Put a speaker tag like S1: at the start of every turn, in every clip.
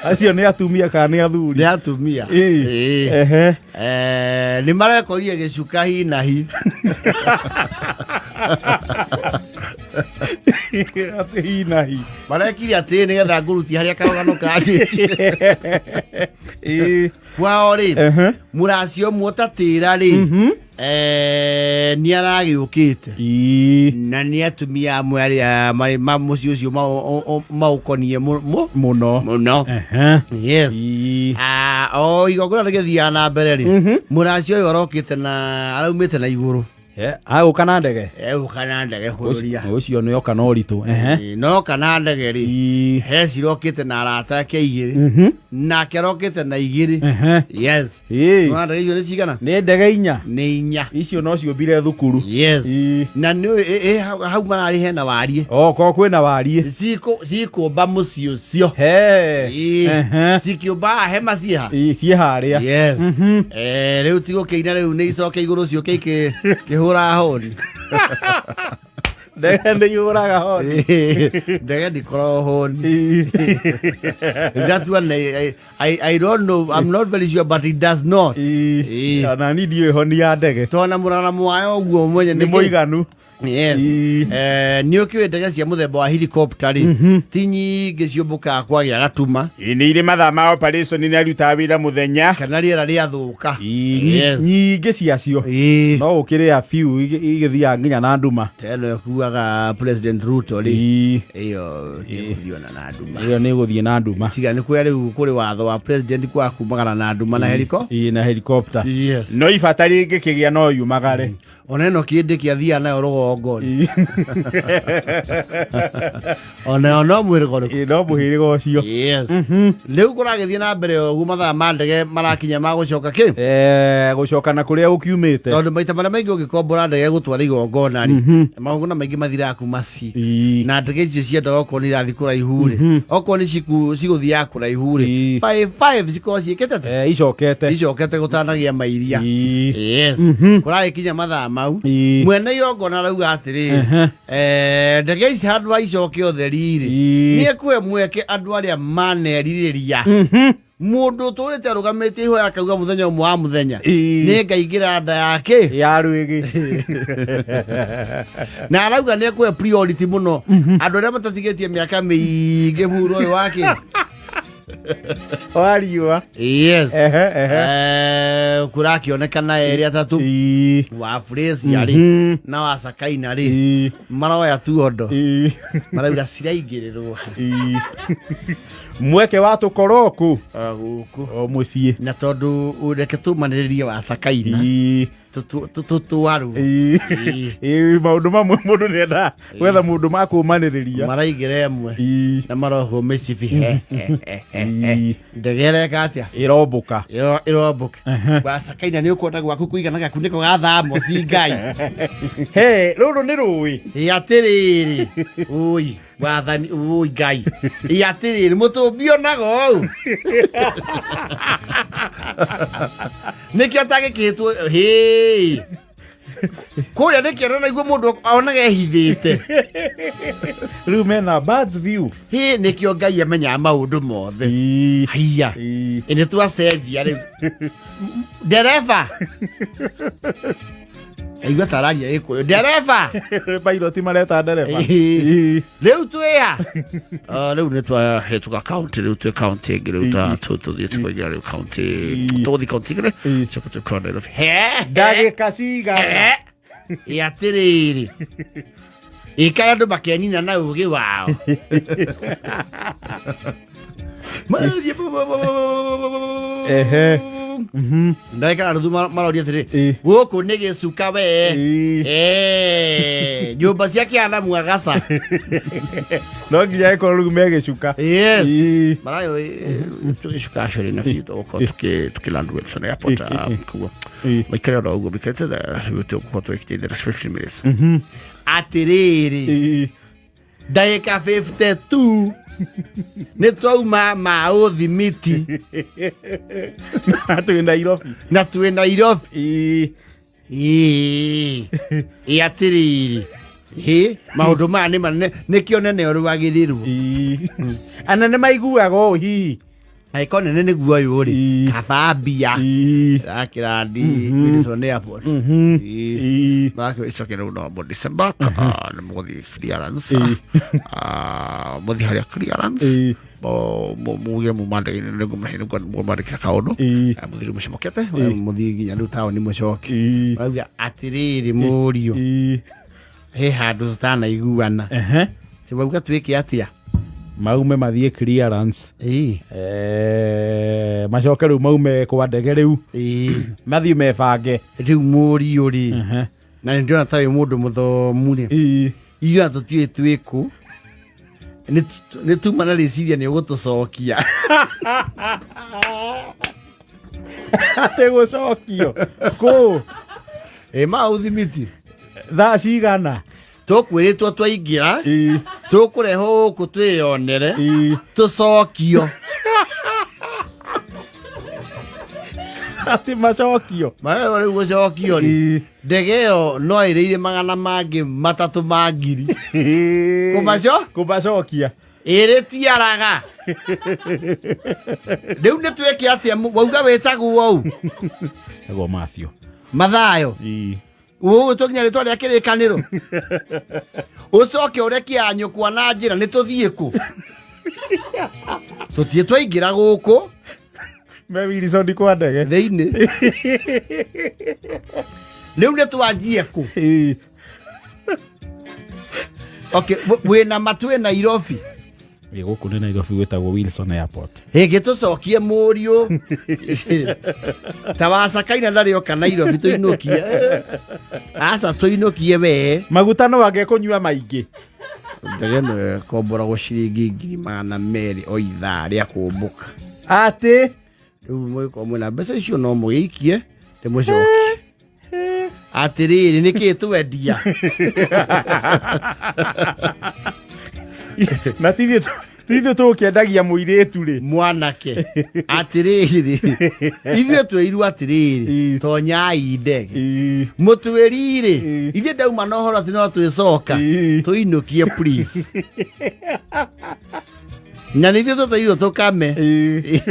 S1: Acio nĩ atumia kana nĩ athuri?
S2: Nĩ atumia.
S1: Ĩĩ.
S2: Ĩĩ.
S1: Ehe.
S2: Nĩ marekorire gĩcuka hi na hi.
S1: Atĩ hi na hi.
S2: Marekire atĩ nĩgetha ngũrutie harĩa karũgano kanjĩtie.
S1: Ĩĩ.
S2: Kwao rĩ,
S1: Ehe.
S2: mũracio ũmwe ũtatĩra rĩ, nĩ aragĩũkĩte.
S1: Ĩĩ.
S2: Na nĩ atumia amwe arĩa marĩ ma mũciĩ ũcio maũkonie
S1: mũno.
S2: Mũno.
S1: Ehe.
S2: Yes.
S1: Ĩĩ.
S2: Ah, o igongona rĩgĩthiaga na mbere rĩ, mũracio ũyũ arokĩte na araumĩte na igũrũ.
S1: Agũka na ndege.
S2: Egũka na ndege bũrũria.
S1: Ũcio nĩ oka na ũritũ. Ehe.
S2: Ĩĩ, no kana ndege rĩ,
S1: Ĩĩ.
S2: he cirokĩte na arata ake igĩrĩ, nake arokĩte na igĩrĩ.
S1: Ehe.
S2: Yes.
S1: Ĩĩ.
S2: Nĩwona ndege icio nĩ cigana?
S1: Nĩ ndege inya.
S2: Nĩ inya.
S1: Icio no ciũmbire thukuru.
S2: Yes.
S1: Ĩĩ.
S2: Na nĩ ũĩ, hau mararĩ hena wariĩ.
S1: O ko kwĩna wariĩ.
S2: Cikũmba mũciĩ ũcio.
S1: He.
S2: Ĩĩ.
S1: Ehe.
S2: Cikĩũmba hema ciĩha.
S1: Ĩĩ, ciĩ harĩa.
S2: Yes. Rĩu ti gũkĩina, rĩu nĩ icoke igũrũ ciũke ikĩhũra honi.
S1: Ndege nĩ ihũraga honi?
S2: Ndege ndikoragwo honi. That one I don't know, I'm not very sure, but it does not.
S1: Ĩĩ.
S2: Ĩĩ.
S1: Ona ni ndiũĩ honi ya ndege.
S2: Tona mũraramo wayo ũguo mwenye
S1: nĩ
S2: nĩkĩ?
S1: mũiganu.
S2: Yes.
S1: Ĩĩ.
S2: Nĩ ũkĩũĩ ndege cia mũthemba wa helicopter rĩ, ti nyingĩ ciũmbũkaga kwagĩa gatuma.
S3: Ĩ, nĩ irĩ mathaa ma operation, nĩ arutaga wĩra mũthenya.
S2: Kana rĩera rĩathũka.
S1: Ĩĩ,
S2: Yes.
S1: nyingĩ ciacio
S2: Ĩĩ.
S1: no ũkĩrĩa biũ igĩthiaga nginya na nduma.
S2: Ta ĩno ĩkuaga President Ruto rĩ,
S1: Ĩĩ.
S2: ĩyo nĩĩgũthiĩ na nduma.
S1: Ĩyo nĩ ĩgũthiĩ na nduma.
S2: Tiga nĩ kũrĩa rĩu kũrĩ watho wa president kwa kumagara na nduma na heliko.
S1: Ĩĩ, na helicopter.
S2: Yes.
S3: No ibata rĩngĩkĩgĩa no yumagare.
S2: Ona ĩno kĩndĩ kĩathiaga nayo rũgongo rĩ, onayo no mwĩrĩgo rĩkũ?
S1: Ĩĩ, no mũhĩrĩga ũcio.
S2: Yes. Rĩu kũragĩthiĩ na mbere ũguo, mathaa ma ndege marakinya ma gũcoka kĩ?
S1: Gũcoka na kũrĩa ũkiumĩte.
S2: Tondũ maita marĩa maingĩ ũngĩkombora ndege gũtwara igongona rĩ, magongona maingĩ mathiraga kuma 6.
S1: Ĩĩ.
S2: Na ndege icio ciendaga okorwo nĩ irathiĩ kũraihu rĩ, okorwo nĩ cigũthiaga kũraihu rĩ,
S1: Ĩĩ.
S2: by 5 cikorwo ciĩkĩte atĩa?
S1: Icokete.
S2: Icokete gũtanagia mairia.
S1: Ĩĩ.
S2: Yes. Kũragĩkinya mathaa mau,
S1: Ĩĩ.
S2: mwene igongona arauga atĩrĩrĩ, ndege ici handũ ha icoke ũtheri rĩ,
S1: Ĩĩ.
S2: nĩ ekũhe mweke andũ arĩa manerirĩria, mũndũ ũtũrĩte arũgamĩte ihoya akauga mũthenya ũmwe wa mũthenya
S1: Ĩĩ.
S2: nĩ ngaingĩra nda yake
S1: ya rwĩgĩ.
S2: Na arauga nĩ ekũhe priority mũno andũ arĩa matatigĩtie mĩaka mĩingĩ mũhuro ũyũ wake
S1: wa riũa.
S2: Yes.
S1: Ehe, ehe.
S2: Kũrakĩonekana erĩ atatũ,
S1: Ĩĩ.
S2: wa Fraser rĩ na wa Sakaina rĩ,
S1: Ĩĩ.
S2: maroya tuondo.
S1: Ĩĩ.
S2: Marauga ciraingĩrĩrwo.
S1: Ĩĩ. Mweke wa tũkorwo kũ?
S2: Gũkũ.
S1: O mũciĩ.
S2: Na tondũ reke tũmanĩrĩrie wa Sakaina,
S1: Ĩĩ.
S2: tũtwarwo.
S1: Ĩĩ. Ĩĩ, maũndũ mamwe mũndũ nĩendaga gwetha mũndũ makũmanĩrĩria.
S2: Maraingĩra ĩmwe
S1: Ĩĩ.
S2: na marohwo mĩcibi he he he he.
S1: Ĩĩ.
S2: Ndege ĩreka atĩa?
S1: Ĩrombũka.
S2: Ĩrombũka. Wa Sakaina nĩ ũkuona gwaku kũigana gakunĩko ga thamoci ngai.
S1: He rũrũ nĩ rũĩ.
S2: Ĩ atĩrĩrĩ, ũi wathani, ũi ngai, ĩ atĩrĩrĩ, mũtũmbi onaga ũũ nĩkĩo atagĩkĩtwo hĩ kũrĩa nĩkĩo naiguo mũndũ onaga ehithĩte.
S1: Rĩu mena birds view.
S2: Hĩ, nĩkĩo Ngai amenyaga maũndũ mothe.
S1: Ĩĩ.
S2: Haiya.
S1: Ĩĩ.
S2: Ĩ nĩ twacenjia rĩu, ndereba aigua tararia gĩkũyũ ndereba.
S1: Pilot mareta ndereba.
S2: Ĩĩ.
S1: Ĩĩ.
S2: Rĩu twĩha? Ah, rĩu nĩ twahĩtũka kaunti, rĩu twĩ kaunti ĩngĩ, rĩu tũthiĩte kũingĩra rĩu kaunti, tũgũthiĩ kaunti igĩrĩ, coka tũkorwo Nairobi. He
S1: Ndagĩka cigana?
S2: He ĩ atĩrĩrĩ, ĩkae andũ makenina na ũgĩ wao. Mathiĩ
S1: Ehe.
S2: Ndagĩka na nuthu maroria atĩrĩ,
S1: Ĩĩ.
S2: gũkũ nĩ gĩcuka we.
S1: Ĩĩ.
S2: Nyũmba cia kĩana mwagaca.
S1: No nginya ĩkorwo rĩu me gĩcuka.
S2: Yes.
S1: Ĩĩ.
S2: Marayo tũgĩcuka acio na biũ tũgũkorwo tũkĩland Wilson Airport, koguo
S1: Ĩĩ.
S2: maikare oro ũguo maikarĩte, tũgũkorwo tũgĩkinya in the next 15 minutes. Atĩrĩrĩ,
S1: Ĩĩ.
S2: Ndagĩka 52 nĩ twauma ma ũthimiti.
S1: Na twĩ Nairobi.
S2: Na twĩ Nairobi.
S1: Ĩĩ.
S2: Ĩĩ. Ĩ atĩrĩrĩ, Ĩ, maũndũ maya nĩ manene nĩkĩo nene ũrũagĩrĩrwo.
S1: Ii. Anene maiguaga ũũ hihi.
S2: Angĩkorwo nene nĩguo ũyũ rĩ,
S1: Ii.
S2: kaba mbia.
S1: Ii.
S2: Rakĩrandi Wilson Airport. Ii.
S1: Ii.
S2: Marakĩcoke rĩu no mo December kana nĩ mũgũthiĩ clearance.
S1: Ii.
S2: Ah, mũthiĩ harĩa clearance.
S1: Ii.
S2: Muge muma ndege-inĩ nĩngũmwandĩkĩra kaũndũ.
S1: Ii.
S2: Mũthiĩ rĩu mũcomokete, mũthiĩ nginya rĩu taũni mũcoke.
S1: Ii.
S2: Marauga atĩrĩrĩ mũriũ,
S1: Ii.
S2: he handũ tũtanaiguana.
S1: Ehe.
S2: Ti wauga twĩke atĩa?
S1: Maume mathiĩ clearance.
S2: Ii.
S1: Macoke rĩu maume kwa ndege rĩu.
S2: Ii.
S1: Mathiĩ mebange.
S2: Rĩu mũriũ rĩ,
S1: Ehe.
S2: na nĩ ndĩrona ta wĩ mũndũ mũthomu rĩ,
S1: Ii.
S2: ithuĩ ona tũtiũĩ twĩkũ. Nĩ tuma na rĩciria nĩ ũgũtũcokia.
S1: Atĩ gũcokio. Kũ?
S2: Ĩ ma ũthimiti.
S1: Thaa cigana?
S2: Tũkwĩrĩtwo twaingĩra,
S1: Ii.
S2: tũkũrehwo gũkũ twĩyonere,
S1: Ii.
S2: tũcokio.
S1: Atĩ macokio.
S2: Mawerwo rĩu gũcokio rĩ,
S1: Ii.
S2: ndege ĩyo no ĩrĩire magana mangĩ matatũ ma ngiri. Kũmaco?
S1: Kũmacokia.
S2: Ĩrĩ tiaraga. Rĩu nĩ twĩke atĩa wauga wĩtagwo ũũ?
S1: Ego Matthew.
S2: Mathayo.
S1: Ii.
S2: Ũgũgĩtwo nginya rĩtwa rĩa kĩrĩkanĩro. Ũcoke ũrekie anyũkwa na njĩra nĩ tũthiĩ kũ? Tũtirĩ twaingĩra gũkũ
S1: Me Wilson kwa ndege.
S2: thĩinĩ. Rĩu nĩ twanjie kũ?
S1: Ii.
S2: Okay, wĩna ma twĩ Nairobi.
S1: Ĩ gũkũ nĩ Nairobi gwĩtagwo Wilson Airport.
S2: Ĩngĩ tũcokie mũriũ. Ta wacakaina ndarĩ oka Nairobi tũinũkie. Aca tũinũkie we.
S1: Maguta no ange kũnyua maingĩ.
S2: Ndege ĩno ĩkomboragwo ciringi 200,000 o ithaa rĩa kũmbũka.
S1: Atĩ
S2: Rĩu mũgĩkorwo mwĩna mbeca icio no mũgĩikie ndĩmũcokie. Atĩrĩrĩ nĩkĩĩ twendia?
S1: Na tithuĩ tũgũkĩendagia mũirĩtu rĩ.
S2: Mwanake. Atĩrĩrĩ ithuĩ twĩirwo atĩrĩrĩ
S1: Ii.
S2: tonyai ndege.
S1: Ii.
S2: Mũtwĩri-rĩ
S1: Ii.
S2: ithuĩ ndauma na ũhoro atĩ no twĩcoka
S1: Ii.
S2: tũinũkie please. Na nĩ ithuĩ tũteirwo tũkame.
S1: Ii.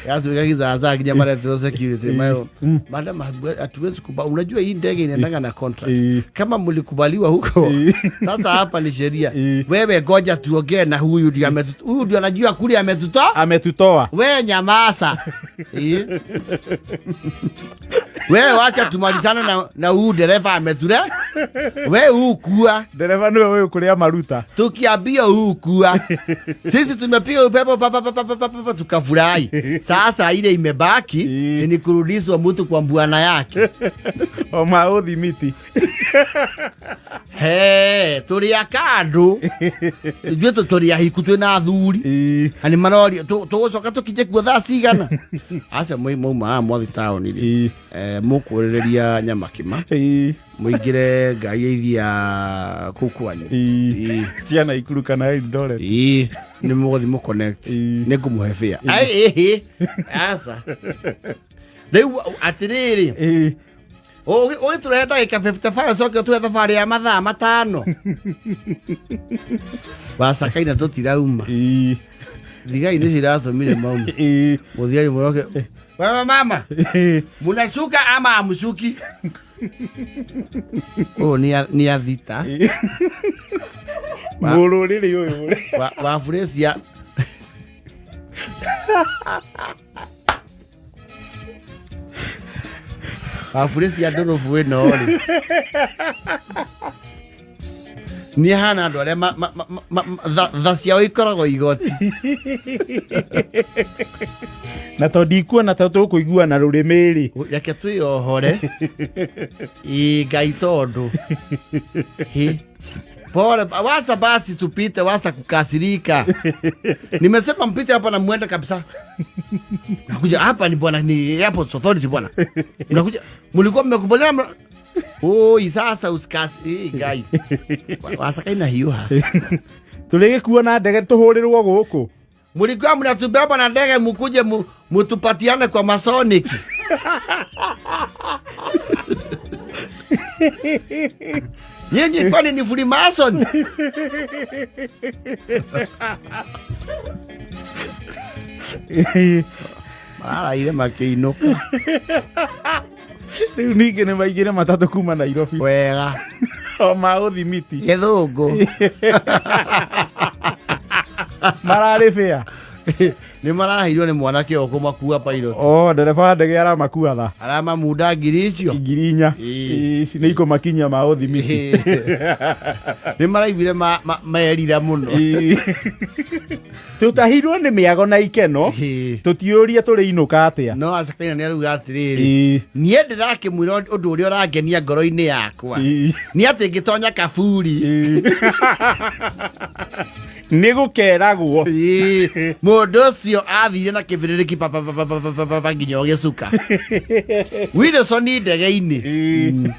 S2: Yatuĩka kizaazaa nginya mareterwo security mayo. Madam, hatuwezi kubali. Unajua hii ndege inaendanga na contract.
S1: Ii.
S2: Kama mlikubaliwa huko,
S1: Ii.
S2: sasa hapa ni sheria.
S1: Ii.
S2: Wewe goja tuongee na huyu ndio ametutoa. Huyu ndio anajua kule ametutoa.
S1: Ametutoa.
S2: We nyamaza. Ii. Wewe wacha tumalizane na huyu dereva ameture. We ukua.
S1: Ndereba nĩwe ũyũ kũrĩa maruta.
S2: Tukiambia ukua. Sisi tumepiga upepo pa pa pa pa pa pa, pa, tukafurahi. Sasa ile imebaki
S1: Ii.
S2: si ni kurudishwa mtu kwa mbwana yake.
S1: O ma ũthimiti.
S2: He, tũrĩ a kandũ. Ithuĩ tũrĩ ahiku twĩ na athuri.
S1: Ii.
S2: Na nĩ maroria tũgũcoka tũkinye kuo thaa cigana. Aca mauma haha mwathi taũni rĩ.
S1: Ii.
S2: Mũkũrĩrĩria nyamakima.
S1: Ii.
S2: Mũingĩre ngari ithia kũu kwanyu.
S1: Ii.
S2: Ii.
S1: Cia Naikuru kana Eldoret.
S2: Ii. Nĩ mũgũthiĩ mũconnect.
S1: Ii.
S2: Nĩ ngũmũhe fare. Ai ĩhĩ. Aca. Rĩu atĩrĩrĩ
S1: Ii.
S2: Ũgĩtũrehe ndagĩka 55 ũcoke ũtũhe thabarĩ ya mathaa matano. Wacakaina tũtirauma.
S1: Ii.
S2: Thigari nĩcio iratũmire mauma.
S1: Ii.
S2: Mũthigari mũroke. Wewe mama,
S1: Ii.
S2: munashuka ama hamshuki? Ũyũ nĩ athita.
S1: Mũrũrĩrĩ ũyũ rĩ.
S2: Wa Furĩcia. Wa Furĩcia ndũrũbu ĩno rĩ. Nĩ ahana andũ arĩa tha ciao ikoragwo igoti.
S1: Na tondũ ndikuona ta tũkũiguana rũrĩmĩ rĩ.
S2: Reke twĩyohore. Ĩ Ngai tondũ. Hĩ. Pole, wacha basi tupite, wacha kukasirika. Nimesema mpite hapa na muende kabisa. Nakuja hapa ni bwana, ni Airport Authority bwana. Mnakuja, mlikuwa mmekubaliana Oi, sasa usikasi. Ngai. Wasakaina hiuha.
S1: Tũrĩgĩkuona ndege tũhũrĩrwo gũkũ.
S2: Mlikuwa mnatubeba na ndege mukuje mutupatiane kwa masoniki. Nyinyi kwani ni Freemason? Mararaire makĩinũka.
S1: Rĩu ningĩ nĩ maingĩre matatũ kuma Nairobi.
S2: Wega.
S1: O ma ũthimiti.
S2: Gĩthũngũ.
S1: Mararĩ bĩa.
S2: Nĩ maraheirwo nĩ mwanake o kũmakua pilot.
S1: O ndereba wa ndege aramakua tha.
S2: Aramamunda ngiri icio.
S1: 4,000.
S2: Ĩĩ.
S1: Ici nĩ ikũmakinyia ma ũthimiti.
S2: Nĩ maraiguire merira mũno.
S1: Tũtahirwo nĩ mĩago na ikeno.
S2: Ĩĩ.
S1: Tũtiũrie tũrĩ inũka atĩa.
S2: No Acakaina nĩ arauga atĩrĩrĩ,
S1: Ĩĩ.
S2: niĩ ndĩrakĩmwĩra ũndũ ũrĩa ũrangenia ngoro-inĩ yakwa
S1: Ĩĩ.
S2: nĩ atĩ ngĩtonya kaburi.
S1: Ĩĩ. Nĩ gũkeragwo.
S2: Ĩĩ. Mũndũ ũcio athire na kĩbĩrĩrĩki papapapapapapa nginya ũgĩcuka Wilson ndege-inĩ.
S1: Ĩĩ.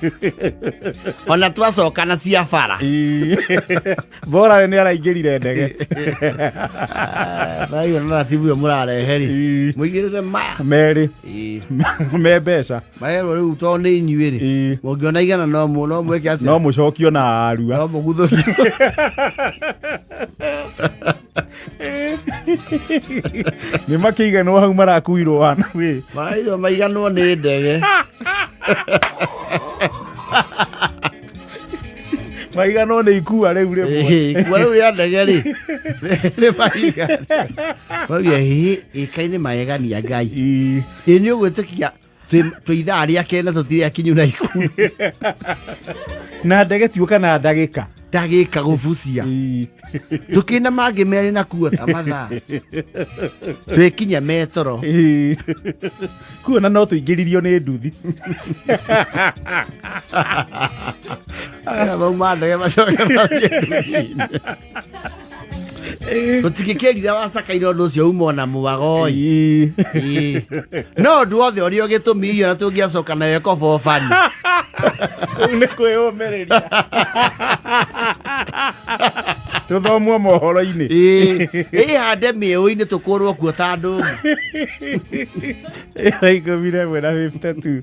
S2: Ona twacoka na cia bara.
S1: Ĩĩ. Bora we nĩ araingĩrire ndege.
S2: Maraigua na ratibu ĩyo mũrarehe rĩ,
S1: Ĩĩ.
S2: mũigĩrĩre maya.
S1: Merĩ.
S2: Ĩĩ.
S1: Me mbeca.
S2: Marerwo rĩu tondũ nĩ inyuĩ rĩ,
S1: Ĩĩ.
S2: mũngĩona igana no no mwĩke atĩa?
S1: No mũcokio na arua.
S2: No mũguthũrio.
S1: Nĩ makĩiganwo hau marakuirwo wana wĩ.
S2: Maraigua maiganwo nĩ ndege.
S1: Maiganwo nĩ ikua rĩu rĩmwe.
S2: Ĩĩ, ikua rĩu rĩa ndege rĩ nĩ maigana. Mauga hĩ ĩka-inĩ maegania Ngai.
S1: Ĩĩ.
S2: Ĩ nĩ ũgwĩtĩkia twĩ ithaa rĩa kenda tũtirĩ akinyu na ikuũ.
S1: Na ndege tiũka na ndagĩka.
S2: Ndagĩka gũbucia.
S1: Ĩĩ.
S2: Tũkĩna mangĩ merĩ na kuota mathaa. Twĩkinya metoro.
S1: Ĩĩ. Kuona no tũingĩririo nĩ nduthi.
S2: Aya mauma ndege macoke mathiĩ nduthi-inĩ. Tũtingĩkĩrira wacakaire ũndũ ũcio uma ona mwagoi.
S1: Ĩĩ.
S2: Ĩĩ. No ũndũ wothe ũrĩa ũgĩtũmi irio na tũngĩacoka nayo kobobani.
S1: Rĩu nĩ kwĩyũmĩrĩria. Tũthomwo mohoro-inĩ.
S2: Ĩĩ. Ĩhande mĩũĩ-inĩ tũkũrwo kuo ta ndũma.
S1: 11 na 52.